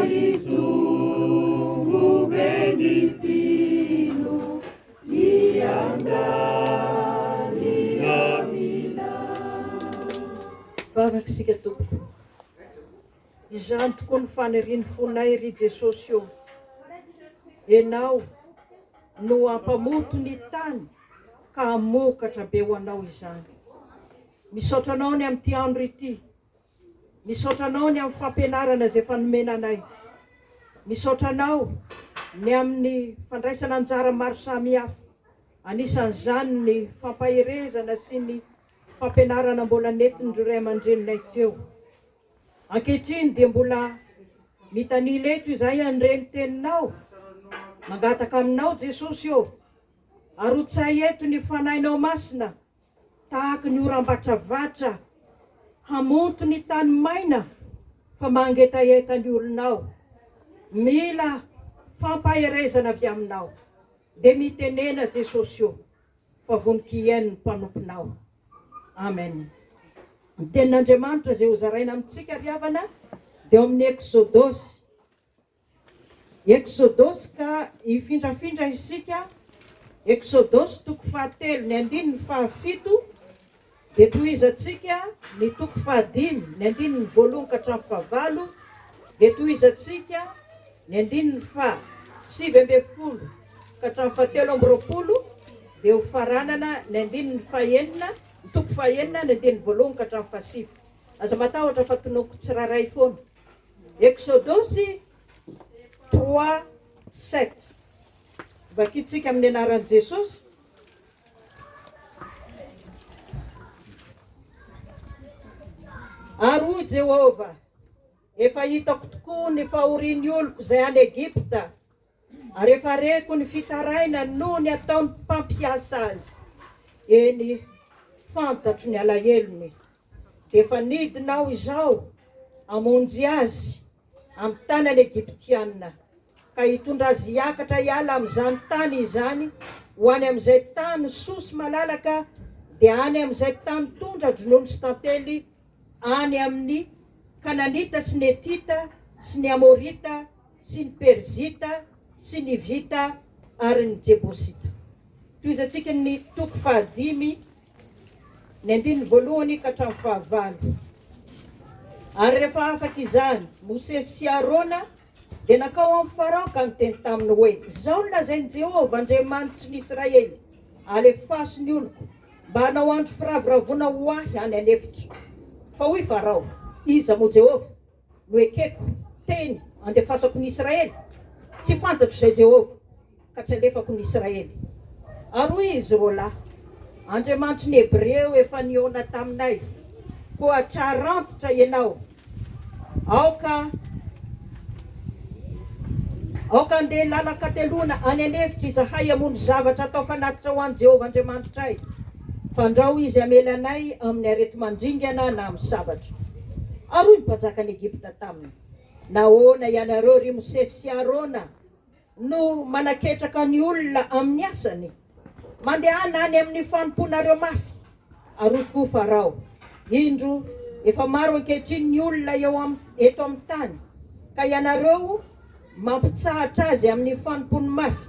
hitombo be ny mpino hiangany amina. Vavaka isika tompoko. Izany tokoa no fanirian'ny fonay ry Jesosy ô. Ianao no hampamoto ny tany ka hamokatra be ho anao izany. Misaotra anao ny amin'ity andro ity. Misaotra anao ny amin'ny fampianarana izay efa nomena anay. Misaotra anao ny amin'ny fandraisana anjara maro samihafa, anisan'izany ny fampaherezana sy ny fampianarana mbola nentin'ireo ray aman-dreninay teo. Ankehitriny dia mbola mitanila eto izahay handre ny teninao. Mangataka aminao Jesosy ô, arotsay eto ny Fanahinao Masina Tahaka ny oram-batravatra hamonto ny tany maina fa mangetaheta ny olonao. Mila fampaherezana avy aminao. Dia mitenena Jesosy o, fa vonon-kihaino ny mpanomponao. Amen. Ny tenin'Andriamanitra izay hozaraina amintsika ry havana dia ao amin'ny Eksodosy Eksodosy ka hifindrafindra isika, Eksodosy toko fahatelo ny andininy fahafito dia tohizantsika ny toko fahadimy ny andininy voalohany ka hatramin'ny fahavalo dia tohizantsika ny andininy faha 19 ka hatramin'ny fahatelo amby 20 dia ho faranana ny andininy fahenina ny toko fahenina ny andininy voalohany ka hatramin'ny fahasivy. Aza matahotra fa tononiko tsirairay foana. Eksodosy 3, 7. Vakintsika amin'ny anaran'i Jesosy. Ary hoy Jehovah, Efa hitako tokoa ny fahorian'ny oloko izay any Egypta, ary efa reko ny fitarainany noho ny ataon'ny mpampiasa azy. Eny, fantatro ny alahelony. Dia efa nidina aho izao hamonjy azy amin'ny tanan'ny Egyptiana, ka hitondra azy hiakatra hiala amin'izany tany izany ho any amin'izay tany soa sy malalaka, dia any amin'izay tany tondra-dronono sy tantely, any amin'ny Kananita sy ny Hetita sy ny Amorita sy ny Perizita sy ny Hivita ary ny Jebosita. Tohizantsika ny toko fahadimy ny andininy voalohany ka hatramin'ny fahavalo. Ary rehefa afaka izany, Mosesy sy Arona dia nankao amin'i Farao ka niteny taminy hoe, Izao no lazain'i Jehovah, Andriamanitry ny Israely, Alefaso ny oloko, mba hanao andro firavoravoana ho ahy any an'efitra. Fa hoy Farao, Iza moa Jehovah, no ekeko teny handefasako ny Israely? Tsy fantatro izay Jehovah, ka tsy alefako ny Israely. Ary hoy izy roalahy, Andriamanitry ny Hebreo efa nihaona taminay, koa trarantitra ianao, aoka aoka handeha lalan-kateloana any an'efitra izahay hamono zavatra hatao fanatitra ho an'i Jehovah Andriamanitray, fandrao izy hamela anay amin'ny areti-mandringana na amin'ny sabatra. Ary hoy ny mpanjakan'i Egypta taminy, Nahoana ianareo, ry Mosesy sy Arona, no manaketraka ny olona amin'ny asany? Mandehana any amin'ny fanompoanareo mafy. Ary hoy koa Farao, Indro, efa maro ankehitriny ny olona eo am, eto amin'ny tany, ka ianareo mampitsahatra azy amin'ny fanompoany mafy.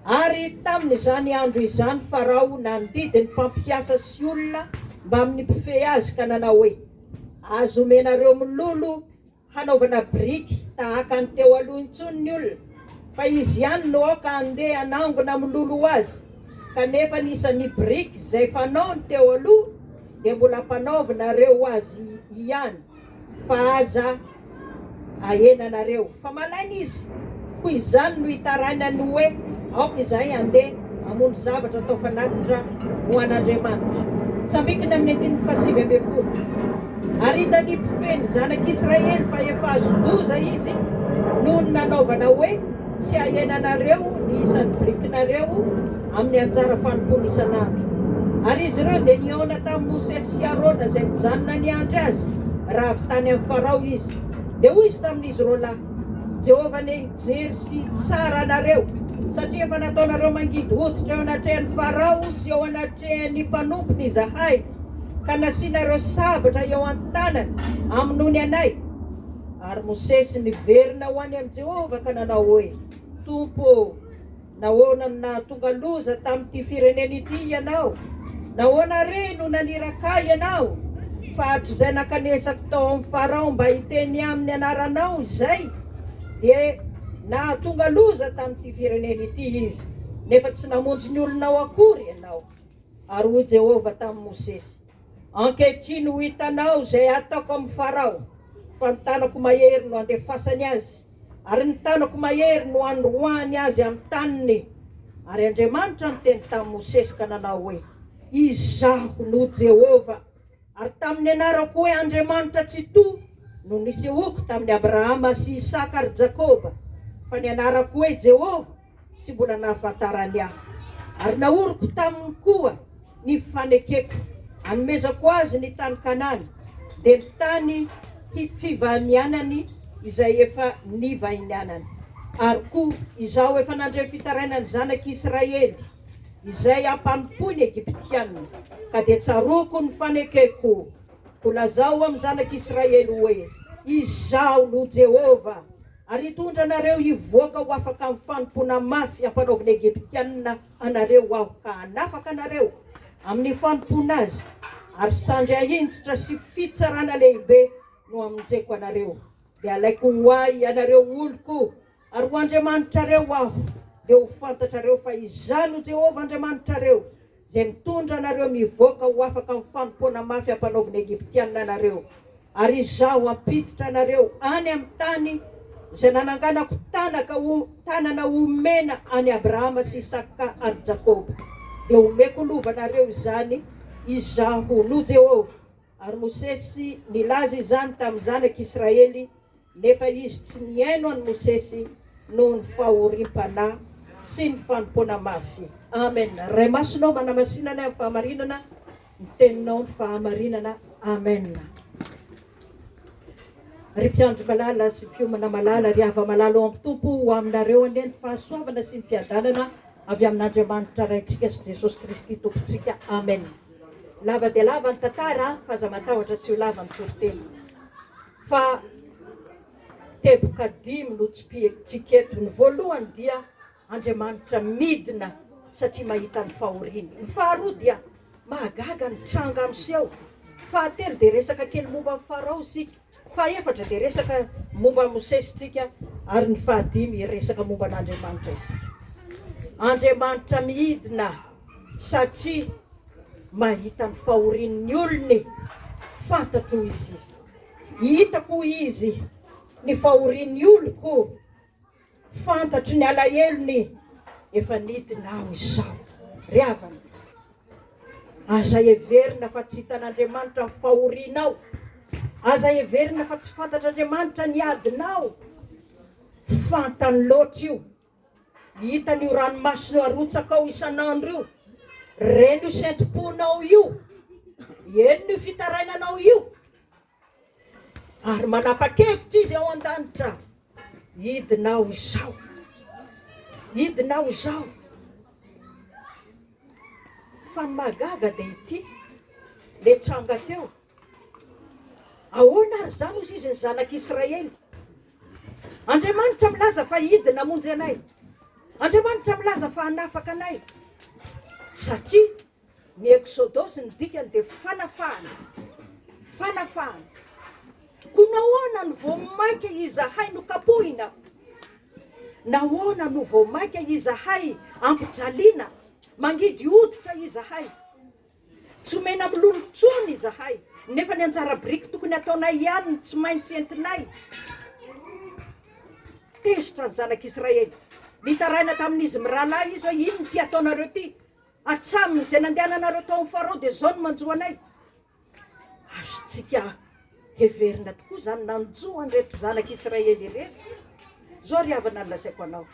Ary tamin'izany andro izany Farao nandidy ny mpampiasa sy olona mbamin'ny mpifehy azy ka nanao hoe, Aza omenareo mololo hanaovana biriky tahaka ny teo aloha intsony ny olona, fa izy ihany no aoka handeha hanangona mololo ho azy, kanefa ny isan'ny biriky izay fanaony teo aloha dia mbola ampanaovinareo ho azy ihany, fa aza ahenanareo, fa malaina izy, koa izany no itarainany hoe, Aoka izahay handeha hamono zavatra atao fanatitra ho an'Andriamanitra. Tsambikina amin'ny andininy fahasivy ambin'ny folo. Ary hitan'ny mpifehy ny zanak'Israely fa efa azon-doza izy noho ny nanaovana hoe, Tsy hahenanareo ny isan'ny birikinareo amin'ny anjara fanompoana isan'andro. Ary izy ireo dia nihaona tamin'i Mosesy sy Arona izay nijanona niandry azy raha avy tany amin'i Farao izy. Dia hoy izy tamin'izy roalahy, Jehovah anie hijery sy hitsara anareo, satria efa nataonareo mangidy hoditra eo anatrehan'i Farao sy eo anatrehan'ny mpanompony izahay, ka nasianareo sabatra eo an-tanany hamonoany anay. Ary Mosesy niverina ho any amin'i Jehovah ka nanao hoe, Tompo ô, nahoana no nahatonga loza tamin'ity firenena ity Ianao? Nahoana re no naniraka ahy Ianao? Fa hatrizay nankanesako tao amin'i Farao mba hiteny aminy anaranao izay, dia nahatonga loza tamin'ity firenena ity izy, nefa tsy namonjy ny olonao akory Ianao. Ary hoy Jehovah tamin'i Mosesy, Ankehitriny ho hitanao izay hataoko amin'i Farao, fa ny tanako mahery no handefasany azy, ary ny tanako mahery no handroahany azy amin'ny taniny. Ary Andriamanitra niteny tamin'i Mosesy ka nanao hoe, Izaho no Jehovah, ary tamin'ny anarako hoe Andriamanitra Tsitoha no nisehoako tamin'i Abrahama sy Isaka ary Jakoba, fa ny anarako hoe Jehovah tsy mbola nahafantarany ahy. Ary naoriko taminy koa ny fanekeko, hanomezako azy ny tany Kanana, dia ny tany fivahinianany izay efa nivahinianany. Ary koa Izaho efa nandre ny fitarainan'ny zanak'i Israely, izay ampanompoin'ny Egyptiana, ka dia tsaroako ny fanekeko. Koa lazao amin'ny zanak'i Israely hoe, Izaho no Jehovah. Ary hitondra anareo hivoaka ho afaka amin'ny fanompoana mafy ampanaovin'ny Egyptiana anareo Aho, ka hanafaka anareo amin'ny fanompoana azy, ary sandry ahinjitra sy fitsarana lehibe no hamonjeko anareo. Dia halaiko ho Ahy ianareo oloko, ary ho Andriamanitrareo Aho, dia ho fantatrareo fa Izaho no Jehovah Andriamanitrareo, izay mitondra anareo mivoaka ho afaka amin'ny fanompoana mafy ampanaovin'ny Egyptiana anareo, ary Izaho hampiditra anareo any amin'ny tany izay nananganako tanaka ho tanana homena an'i Abrahama sy Isaka ary Jakoba, dia homeko lovanareo izany, Izaho no Jehovah. Ary Mosesy nilaza izany tamin'ny zanak'Israely, nefa izy tsy nihaino an'i Mosesy noho ny fahoriam-panahy sy ny fanompoana mafy. Amen. Ray Masina ô, manamasina anay amin'ny fahamarinana, ny Teninao ny fahamarinana. Amen. Ry mpiandry malala sy mpiomana malala, ry hava-malala ao amin'ny Tompo, ho aminareo anie ny fahasoavana sy ny fiadanana avy amin'Andriamanitra Raintsika sy Jesosy Kristy Tompontsika. Amen. Lava dia lava ny tantara fa aza matahotra tsy ho lava ny toriteny fa teboka dimy no tsipihitsika eto. Ny voalohany dia Andriamanitra midina satria mahita ny fahoriany. Ny faharoa dia mahagaga ny tranga miseho. Fahatelo dia resaka kely momba an'i Farao isika. Fahefatra dia resaka momba an'i Mosesy isika ary ny fahadimy hiresaka momba an'Andriamanitra isika. Andriamanitra midina satria mahita ny fahorian'ny olony. Fantatro hoy izy, hitako hoy izy ny fahorian'ny oloko. Fantatro ny alahelony, efa nidina aho izao. Ry havana, aza heverina fa tsy hitan'Andriamanitra ny fahorianao. Aza heverina fa tsy fantatr'Andriamanitra ny adinao. Fantany loatra io. Hitany io ranomasina arotsakao isan'andro io. Reny io sentom-ponao io. Henony io fitarainanao io. Ary manapa-kevitra izy ao an-danitra, hidina aho izao, hidina aho izao. Fa ny mahagaga dia ity, le tranga teo. Ahoana ary izany hozy izy ny zanak'Israely? Andriamanitra milaza fa hidina hamonjy anay. Andriamanitra milaza fa hanafaka anay. Satria Ny Eksodosy ny dikany dia fanafahana, fanafahana. Koa nahoana no vao mainka izahay no kapohina? Nahoana no vao mainka izahay ampijaliana? Mangidy hoditra izahay. Tsy omena milolo intsony izahay, nefa ny anjara biriky tokony hataonay ihany no tsy maintsy entinay. Tezitra ny zanak'Israely. Nitaraina tamin'izy mirahalahy izy hoe, Inona ity ataonareo ity? Hatramin'izay nandehananareo tao amin'i Farao dia izao no manjo anay. Azontsika heverina tokoa izany nanjo an'ireto zanak'Israely ireto. Izao ry havana no lazaiko anao,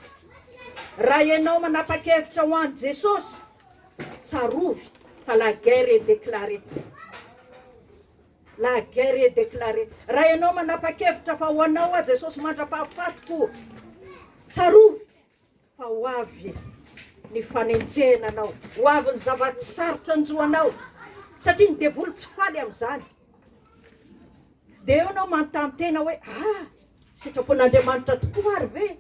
raha ianao manapa-kevitra ho an'i Jesosy, tsarovy fa la guerre est déclarée. La guerre est déclarée. Raha ianao manapa-kevitra fa ho anao aho Jesosy mandra-pahafatiko, tsarovy Fa ho avy ny fanenjehana anao, ho avy ny zava-tsarotra hanjo anao, satria ny devoly tsy faly amin'izany. Dia eo ianao manontany tena hoe, ah, sitrapon'Andriamanitra tokoa ary ve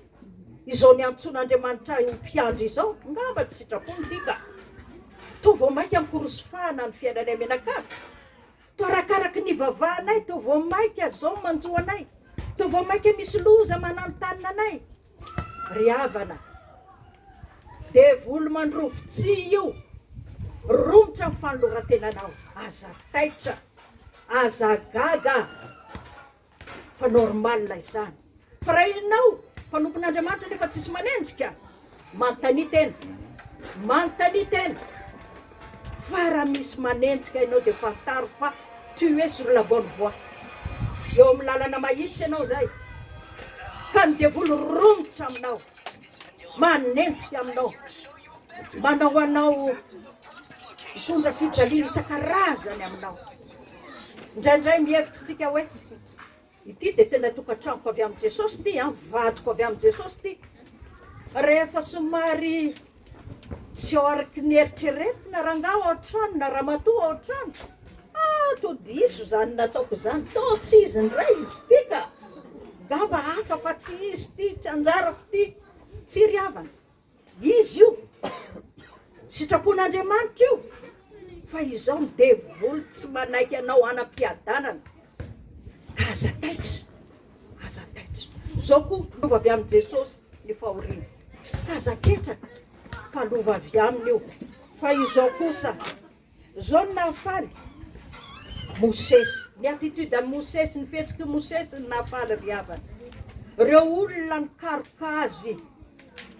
izao niantsoan'Andriamanitra ahy ho mpiandry izao? Angamba tsy sitrapony ity ka. Toa vao mainka mikorosofahana ny fiainanay mianakavy. Toa arakaraky ny ivavahanay, toa vao mainka izao manjo anay. Toa vao mainka misy loza mananontanona anay. Ry havana, devoly mandrovi-tsihy io, romotra ny fanoloran-tenanao, aza taitra, aza gaga fa normal izany. Fa raha ianao mpanompon'Andriamanitra nefa tsisy manenjika, manontania tena, manontania tena, fa raha misy manenjika ianao dia fantaro fa tu es sur la bonne voie. Eo amin'ny lalana mahitsy ianao izay. Ka ny devoly romotra aminao, manenjika aminao, manao anao hitondra fijaliana isan-karazany aminao. Indraindray mihevitra isika hoe, ity dia tena tokantranoko avy amin'i Jesosy ity an, vadiko avy amin'i Jesosy ity. Rehefa somary Tsy ao araky ny eritreretina rangaha ao an-trano na ramatoa ao an-trano. Ah, toa diso izany nataoko izany. Toa tsy izy indray izy ity ka. Ngamba hafa fa tsy izy ity, tsy anjarako ity. Tsia ry havana. Izy io. Sitrapon'Andriamanitra io. Fa izao ny devoly tsy manaiky anao hanam-piadanana. Ka aza taitra. Aza taitra. Izao koa, lova avy amin'i Jesosy ny fahoriana. Ka aza ketraka fa lova avy aminy io. Fa izao kosa, izao no nahafaly Mosesy. Ny attitude an'i Mosesy, ny fihetsik'i Mosesy no nahafaly ry havana. Ireo olona nikaroka azy,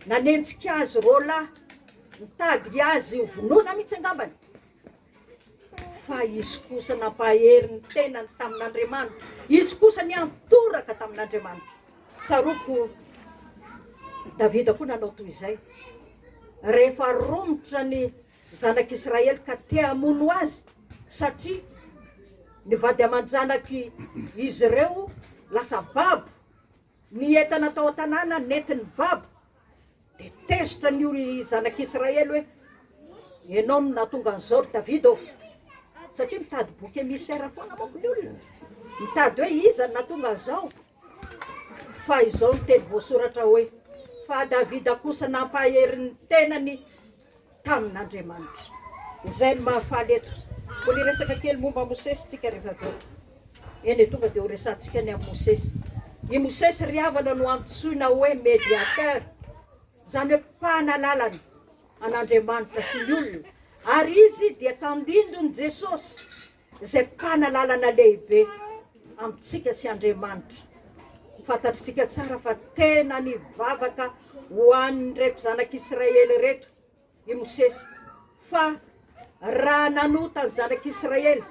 nanenjika azy roalahy, nitady azy ho vonoina mihitsy angambany. Fa izy kosa nampahery ny tenany tamin'Andriamanitra. Izy kosa niantoraka tamin'Andriamanitra. Tsaroako Davida koa nanao toy izay. Rehefa romotra ny zanak'Israely ka te hamono azy satria ny vady aman-janaky izy ireo lasa babo, ny entana tao an-tanàna nentiny babo. Dia tezitra ny ory zanak'Israely hoe, Ianao no nahatonga an'izao ry Davida ô! Satria mitady bouc émissaire foana manko ny olona. Mitady hoe iza no nahatonga an'izao. Fa izao ny teny voasoratra hoe, Fa Davida kosa nampahery ny tenany tamin'Andriamanitra. Izay no mahafaly eto. Mbola hiresaka kely momba an'i Mosesy isika rehefa avy eo. Eny e, tonga dia horesahantsika ny amin'i Mosesy. I Mosesy ry havana no antsoina hoe médiateur, izany hoe mpanalalana an'Andriamanitra sy ny olona, ary izy dia tandindon'i Jesosy izay mpanalalana lehibe amintsika sy Andriamanitra. Fantatritsika tsara fa tena nivavaka ho an'ireto zanak'Israely ireto i Mosesy, fa raha nanota ny zanak'Israely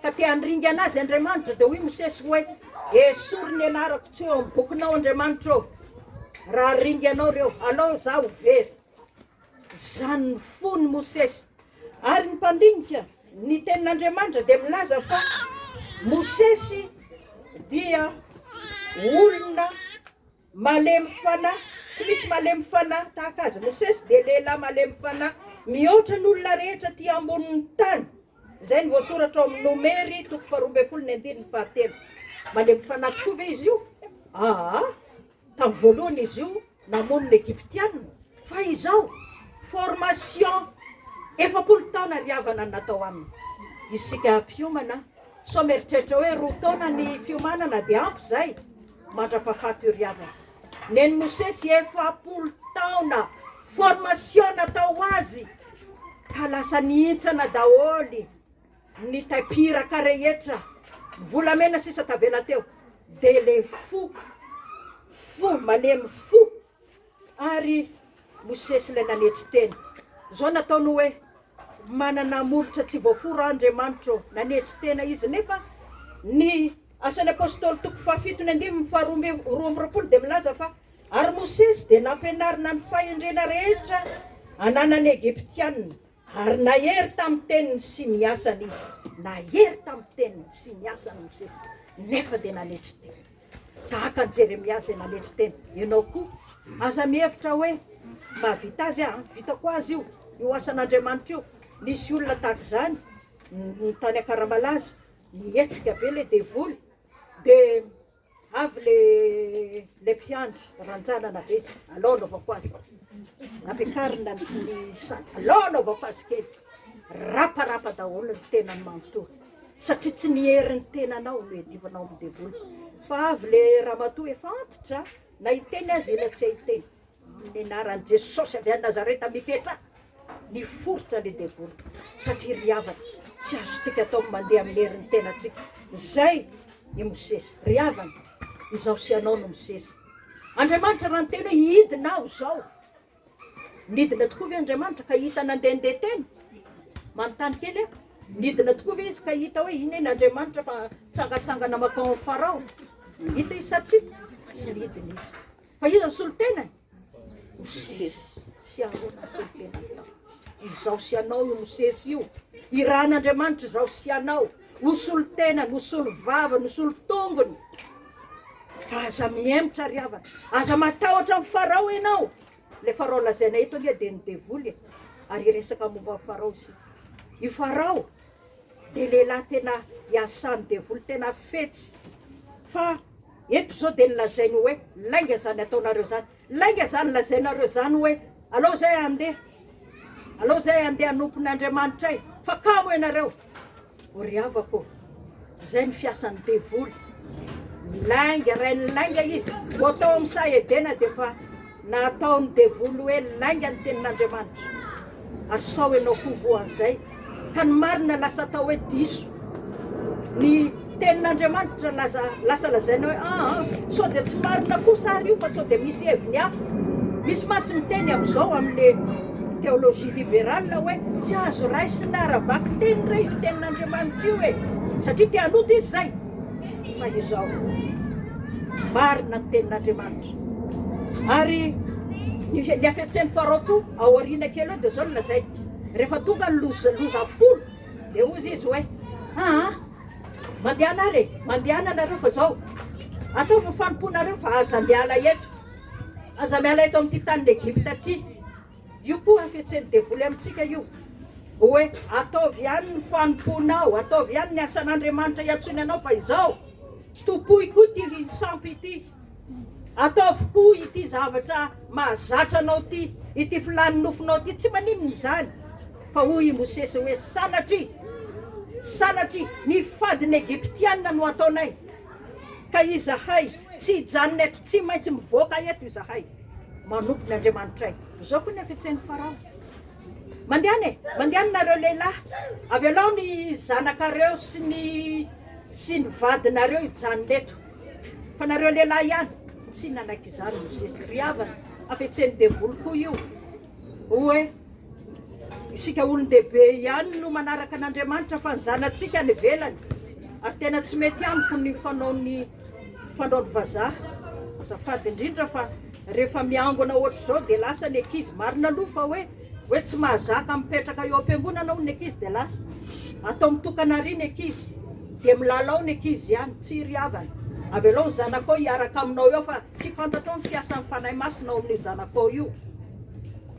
ka te handringana azy Andriamanitra, dia hoy Mosesy hoe, Esory ny anarako tsy ho eo amin'ny bokinao, Andriamanitra ô, raha ringanao ireo, alao izaho ho very. Izany ny fon'i Mosesy. Ary ny mpandinika ny tenin'Andriamanitra dia milaza fa Mosesy dia olona malemy fanahy, tsy misy malemy fanahy tahaka azy. Mosesy dia lehilahy malemy fanahy mihoatra ny olona rehetra aty ambonin'ny tany. Izay no voasoratra ao amin'ny Nomery toko faharoa ambin'ny folo ny andininy fahatelo. Malemy fanahy tokoa ve izy io? Aa! Tamin'ny voalohany izy io namono ny Egyptiana, fa izao, formation 40 taona ry havana no natao aminy. Isika mpiomana, sao mieritreritra hoe 2 taona ny fiomanana dia ampy izay, mandra-pahafaty io ry havana. Nen'i Mosesy 40 taona formation natao ho azy, ka lasa nihintsana daholo. Ny taim-piraka rehetra, volamena sisa tavela teo, dia ilay fo, fo malemy fo. Ary Mosesy ilay nanetry tena. Izao nataony hoe, Manana molotra tsy voafora aho, Andriamanitra ô. Nanetry tena izy. Nefa ny Asan'ny Apostoly toko fahafito ny andininy faharoa amby 22 dia milaza fa ary Mosesy dia nampianarina ny fahendrena rehetra ananan'ny Egyptiana. Ary nahery tamin'ny teniny sy ny asany izy. Nahery tamin'ny teniny sy ny asany Mosesy, nefa dia nanetry tena. Tahaka an'i Jeremia izay nanetry tena. Ianao koa, aza mihevitra hoe, Mahavita azy aho, vitako azy io, io asan'Andriamanitra io. Nisy olona tahaka izany, ny tany Ankaramalaza, nihetsika be ilay devoly. Dia avy le le mpiandry, ranjanana be izy, alao anaovako azy. Nampiakarina ny sac, alao anaovako azy kely. Raparapa daholo ny tenany manontolo. Satria tsy ny herin'ny tenanao no iadivanao amin'ny devoly. Fa avy le ramatoa efa antitra, na hiteny aza ela tsy hahiteny. Amin'ny anaran'i Jesosy avy any Nazareta mipetraha! Niforitra le devoly. Satria ry havana, tsy azontsika atao ny mandeha amin'ny herin'ny tenantsika. Izay i Mosesy. Ry havana, izaho sy ianao no Mosesy. Andriamanitra raha niteny hoe hidina aho izao. Nidina tokoa ve Andriamanitra ka hita nandehandeha teny? Manontany kely aho. Nidina tokoa ve izy ka hita hoe iny eny Andriamanitra fa tsangatsangana makao amin'ny Farao? Hita izy sa tsy hita? Tsy nidina izy. Fa iza ny solontenany? Mosesy sy Arona ny solontenany tao. Izaho sy ianao io Mosesy io. Irahan'Andriamanitra izaho sy ianao ho solontenany, ho solovavany, ho solotongony. Fa aza mihemotra ry havana. Aza matahotra amin'i Farao ianao. Ilay Farao lazaina eto anie dia ny devoly e. Ary hiresaka momba an'i Farao isika. I Farao dia lehilahy tena iasan'ny devoly, tena fetsy. Fa eto izao dia nolazainy hoe lainga izany ataonareo izany. Lainga izany lazainareo izany hoe alao izay handeha. Alao izay handeha hanompo ny Andriamanitray. Fa kamo ianareo. O ry havako ô, izay ny fiasan'ny devoly. Lainga, rain'ny lainga izy. Vao tao amin'ny saha Edena dia efa nataon'ny devoly hoe lainga ny tenin'Andriamanitra. Ary sao ianao koa voan'izay, ka ny marina lasa atao hoe diso. Ny tenin'Andriamanitra laza, lasa lazaina hoe aa, sao dia tsy marina kosa ary io fa sao dia misy heviny hafa. Misy mantsy miteny amin'izao amin'le théologie libérale hoe tsy azo raisina ara-bakiteny re io tenin'Andriamanitra io e! Satria te hanota izy izay. Fa izao, marina ny tenin'Andriamanitra. Ary ny ny hafetsen'i Farao koa ao aoriana kely eo dia izao no lazainy, rehefa tonga ny loza loza folo dia hozy izy hoe aa mandehana ary e, mandehana nareo fa izao, ataovy ny fanompoanareo fa aza miala eto. Aza miala eto amin'ity tanin'i Egypta ity. Io koa hafetsen'ny devoly amintsika io. Hoe ataovy ihany ny fanompoanao, ataovy ihany ny asan'Andriamanitra iantsoiny anao fa izao, tompoy koa ity sampy ity. Ataovy koa ity zavatra mahazatra anao ity, ity filàn'ny nofonao ity, tsy maninona izany. Fa hoy i Mosesy hoe, Sanatria, sanatria, ny fadin'ny Egyptiana no ataonay. Ka izahay tsy hijanona eto, tsy maintsy mivoaka eto izahay, manompo ny Andriamanitray. Izao koa ny hafetsen'i Farao, Mandehana e, mandehana nareo lehilahy, avelao ny zanakareo sy ny sy ny vadinareo hijanona eto, fa nareo lehilahy ihany. Tsy nanaiky izany Mosesy. Ry havana, hafetsen'ny devoly koa io, hoe Isika olon-dehibe ihany no manaraka an'Andriamanitra fa ny zanatsika any ivelany. Ary tena tsy mety amiko ny fanaon'ny fanaon'ny vazaha. Azafady indrindra fa rehefa miangona ohatr'izao dia lasa ny ankizy. Marina aloha fa hoe hoe tsy mahazaka mipetraka eo am-piangonana hono ny ankizy dia lasa. Atao mitokana àry ny ankizy dia milalao ny ankizy ihany. Tsia ry havana. Avelao ny zanakao hiaraka aminao eo fa tsy fantatrao ny fiasan'ny Fanahy Masina ao amin'io zanakao io.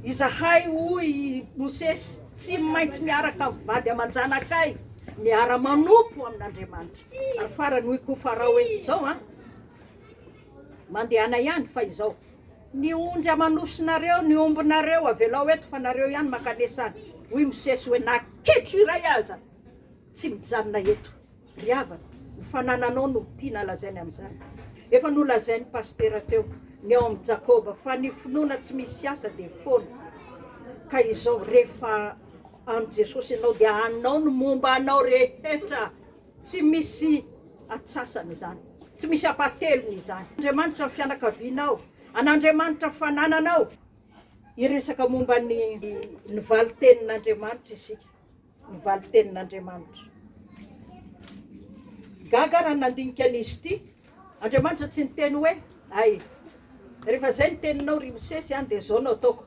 Izahay, hoy i Mosesy, tsy maintsy miaraka amin'ny vady aman-janakay, miara-manompo amin'Andriamanitra. Ary farany hoy koa Farao hoe, Izao an, mandehana ihany, fa izao, ny ondry aman'osinareo, ny ombinareo, avelao eto, fa nareo ihany mankanesa any. Hoy Mosesy hoe, Na kitro iray aza tsy mijanona eto. Ry havana, ny fanananao no tiana lazainy amin'izany. Efa nolazain'ny pasitera teo, ny ao amin'i Jakoba, fa ny finoana tsy misy asa dia foana. Ka izao, rehefa amin'i Jesosy ianao dia anao ny momba anao rehetra. Tsy misy atsasany izany. Tsy misy ampahatelony izany. Andriamanitra ny fianakavianao. An'Andriamanitra fanananao. Hiresaka momba ny ny valin-tenin'Andriamanitra isika. ny valin-tenin'Andriamanitra. Gaga aho raha nandinika an'izy ity. Andriamanitra tsy niteny hoe, Hay, rehefa izay ny teninao ry Mosesy an, dia izao no ataoko.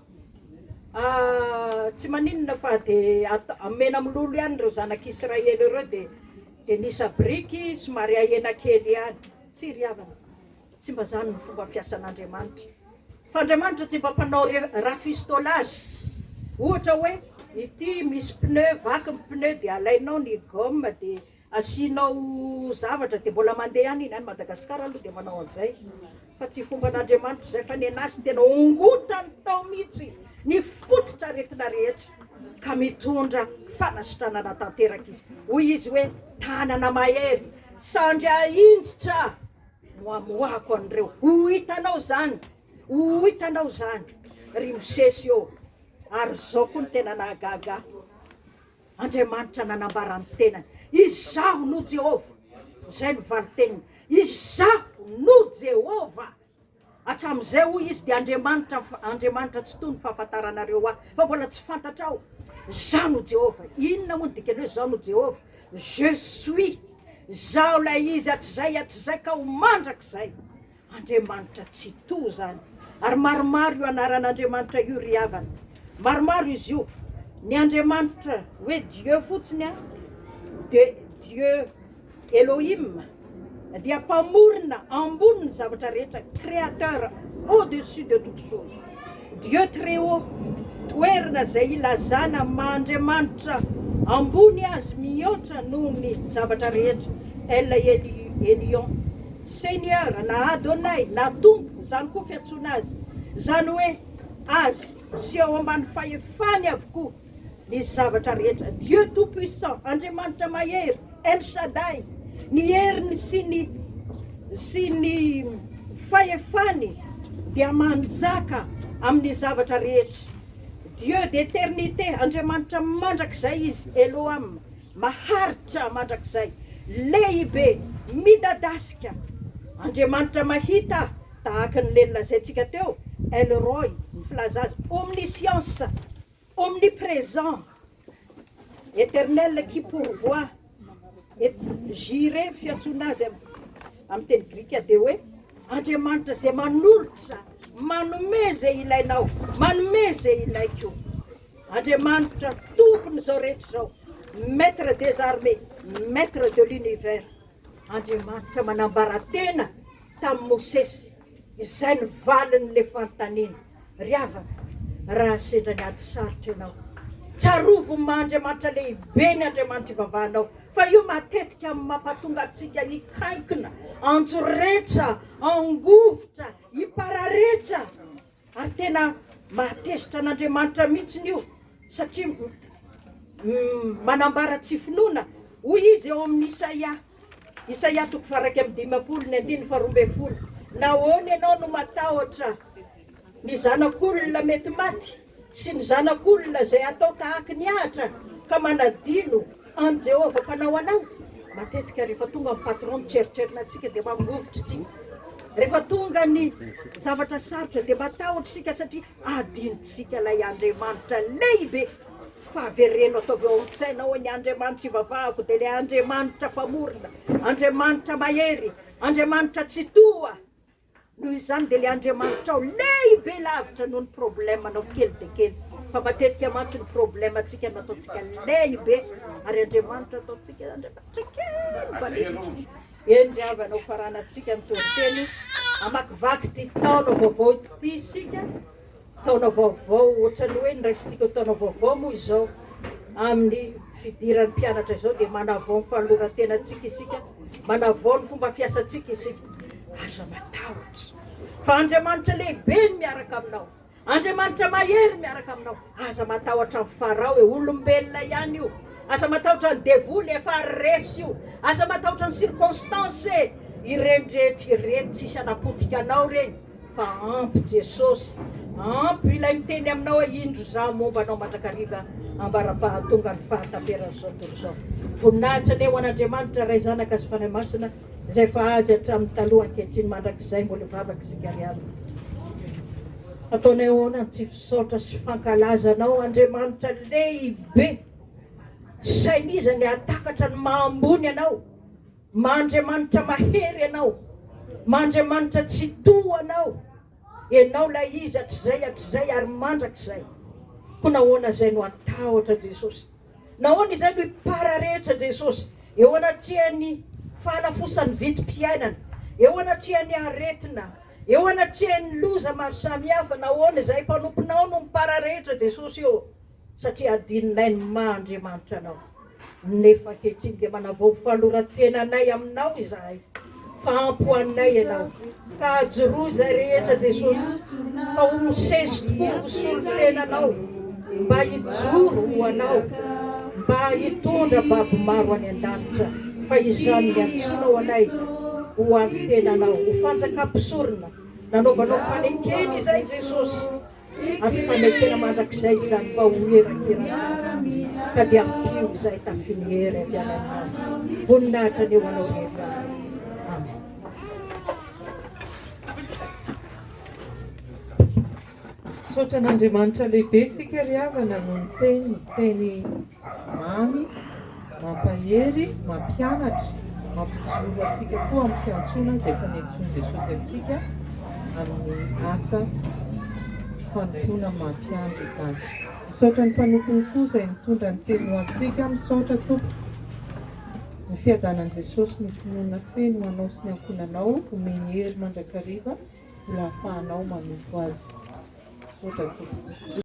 Ah, tsy maninona fa dia omena mololo ihany ireo zanak'Israely ireo dia dia ny isa biriky somary ahena kely ihany. Tsia ry havana. Tsy mba izany no fomba fiasan'Andriamanitra. Fa Andriamanitra tsy mba mpanao rafistolage. Ohatra hoe, ity misy pneu, vaky ny pneu dia alainao ny gomme dia. Asianao zavatra dia mbola mandeha ihany iny, any Madagascar aloha dia manao an'izay fa tsy fomban'Andriamanitra izay fa nenazy tena ongotany tao mihitsy ny fototra aretina rehetra ka mitondra fanasitranana tanteraka izy. Hoy izy hoe tanana mahery, sandry ahinjitra no amoahako an'ireo. Ho hitanao izany, ho hitanao izany ry Mosesy ô. Ary izao koa no tena nahagaga ahy. Andriamanitra nanambara ny tenany, Izaho no Jehovah. Izay no valin-teniny. Izaho no Jehovah. Hatramin'izay, hoy izy, dia Andriamanitra, Andriamanitra Tsitoha ny fahafantaranareo ahy, fa mbola tsy fantatrao. Izaho no Jehovah. Inona moa no dikan'ny hoe Izaho no Jehovah? Je suis. Izaho ilay Izy hatrizay hatrizay ka ho mandrakizay. Andriamanitra Tsitoha izany. Ary maromaro io anaran'Andriamanitra io ry havana. Maromaro izy io. Ny Andriamanitra hoe Dieu fotsiny an, dia Dieu Elohim, dia mpamorona ambonin'ny zavatra rehetra, créateur au dessus de toute chose. Dieu très haut, toerana izay ilazana maha Andriamanitra ambony azy mihoatra noho ny zavatra rehetra, El Elyon. Seigneur na Adonai na Tompo, izany koa fiantsoana Azy, izany hoe Azy sy ao ambany fahefany avokoa ny zavatra rehetra, Dieu tout puissant, Andriamanitra mahery, El Shaddai, ny heriny sy ny sy ny fahefany dia manjaka amin'ny zavatra rehetra, Dieu d'éternité, Andriamanitra mandrakizay Izy, Eloham, Maharitra mandrakizay, lehibe, midadasika, Andriamanitra mahita, tahaka ny le nolazaintsika teo, El Roi, ny filaza azy, omniscience, omnipresent, Eternel qui pourvoit, et Jireh fiantsoana azy amin'ny teny grika dia hoe Andriamanitra izay manolotra, manome izay ilainao, manome izay ilaiko. Andriamanitra Tompon'izao rehetra izao, Maître des armées, Maître de l'univers. Andriamanitra manambara tena tamin'i Mosesy, izay no valin'ilay fanontaniana. Ry havana, raha sendra ny ady sarotra ianao, tsarovy ny maha Andriamanitra lehibe ny Andriamanitra ivavahanao, fa io matetika no mampatonga antsika hikainkina, anjoretra, angovitra, hipararetra. Ary tena mahatezitra an'Andriamanitra mihitsiny io satria manambara tsy finoana. Hoy izy ao amin'ny Isaia, Isaia toko faha-51 ny andininy faha-12, Nahoana ianao no matahotra ny zanak'olona mety maty sy ny zanak'olona izay atao tahaky ny ahitra ka manadino an'i Jehovah Mpanao anao? Matetika rehefa tonga ny patron mitreritrerina antsika dia mangovitra isika. Rehefa tonga ny zavatra sarotra dia matahotra isika satria adinontsika ilay Andriamanitra lehibe. Fa avereno ataovy ao an-tsainao hoe ny Andriamanitra ivavahako dia ilay Andriamanitra Mpamorona, Andriamanitra mahery, Andriamanitra Tsitoha. Noho izany dia ilay Andriamanitrao lehibe lavitra noho ny problème-nao kely dia kely. Fa matetika mantsy ny problème-ntsika no ataontsika lehibe ary Andriamanitra ataontsika Andriamanitra kely mba lehibe. Eny ry havana ho faranantsika ny toriteny, hamakivaky ity taona vaovao ity isika. Taona vaovao ohatran'ny hoe noraisintsika ho taona vaovao moa izao amin'ny fidiran'ny mpianatra izao dia manavao ny fanoloran-tenantsika isika, manavao ny fomba fiasantsika isika. Aza matahotra fa Andriamanitra lehibe no miaraka aminao, Andriamanitra mahery miaraka aminao. Aza matahotra ny Farao e, olombelona ihany io. Aza matahotra ny devoly efa resy io. Aza matahotra ny circonstance e, ireny rehetra ireny tsisy hanapotika anao ireny. Fa ampy Jesosy, ampy ilay miteny aminao hoe indro izaho momba anao mandrakariva ambara-pahatonga ny fahataperan'izao tontolo izao. Voninahitra anie ho an'Andriamanitra Ray Zanaka sy Fanahy Masina izay efa Azy hatramin'ny taloha ankehitriny mandrakizay mbola hivavaka isika ry havana. Ataonay ahoana ny tsy fisaotra sy fankalaza Anao Andriamanitra lehibe. Sain'iza ny hahatakatra ny maha ambony Anao. Maha Andriamanitra mahery Ianao, maha Andriamanitra Tsitoha Anao, Ianao ilay Izy hatrizay hatrizay ary mandrakizay. Koa nahoana izay no hatahotra Jesosy? Nahoana izay no hipararetra Jesosy? Eo anatrehan'ny fahalafosan'ny vidim-piainana, eo anatrehan'ny aretina, eo anatrehan'ny loza maro samihafa, nahoana izahay mpanomponao no mipararetra Jesosy ô? Satria adinonay ny maha Andriamanitra Anao. Nefa ankehitriny dia manavao ny fanoloran-tenanay aminao izahay, fa ampy ho anay Ianao. Ka ajoroy izay rehetra Jesosy, fa ho Mosesy tokoa ho solontenanao, mba hijoro ho Anao, mba hitondra babo maro any an-danitra, fa izany niantsoanao anay ho an'ny tenanao, ho fanjakam-pisorona, nanaovanao fanekena izay Jesosy. Ary fanekena mandrakizay izany mba ho herakeranao, ka dia ampio izahay tafio ny hery avy any aminao. Voninahitra anie ho anao irery ihany. Amen. Misaotra an'Andriamanitra lehibe isika ry havana noho ny teniny, teny mamy, mampahery, mampianatra, mampijoro antsika koa amin'ny fiantsoana izay efa niantsoan'i Jesosy antsika amin'ny asa fanompoana mampiandry izany. Misaotra ny mpanompony koa izay nitondra ny teny ho antsika. Misaotra tompoko. Ny fiadanan'i Jesosy no finoana feno ho anao sy ny ankohonanao, omeny hery mandrakariva mbola ahafahanao manompo Azy. Misaotra tompoko.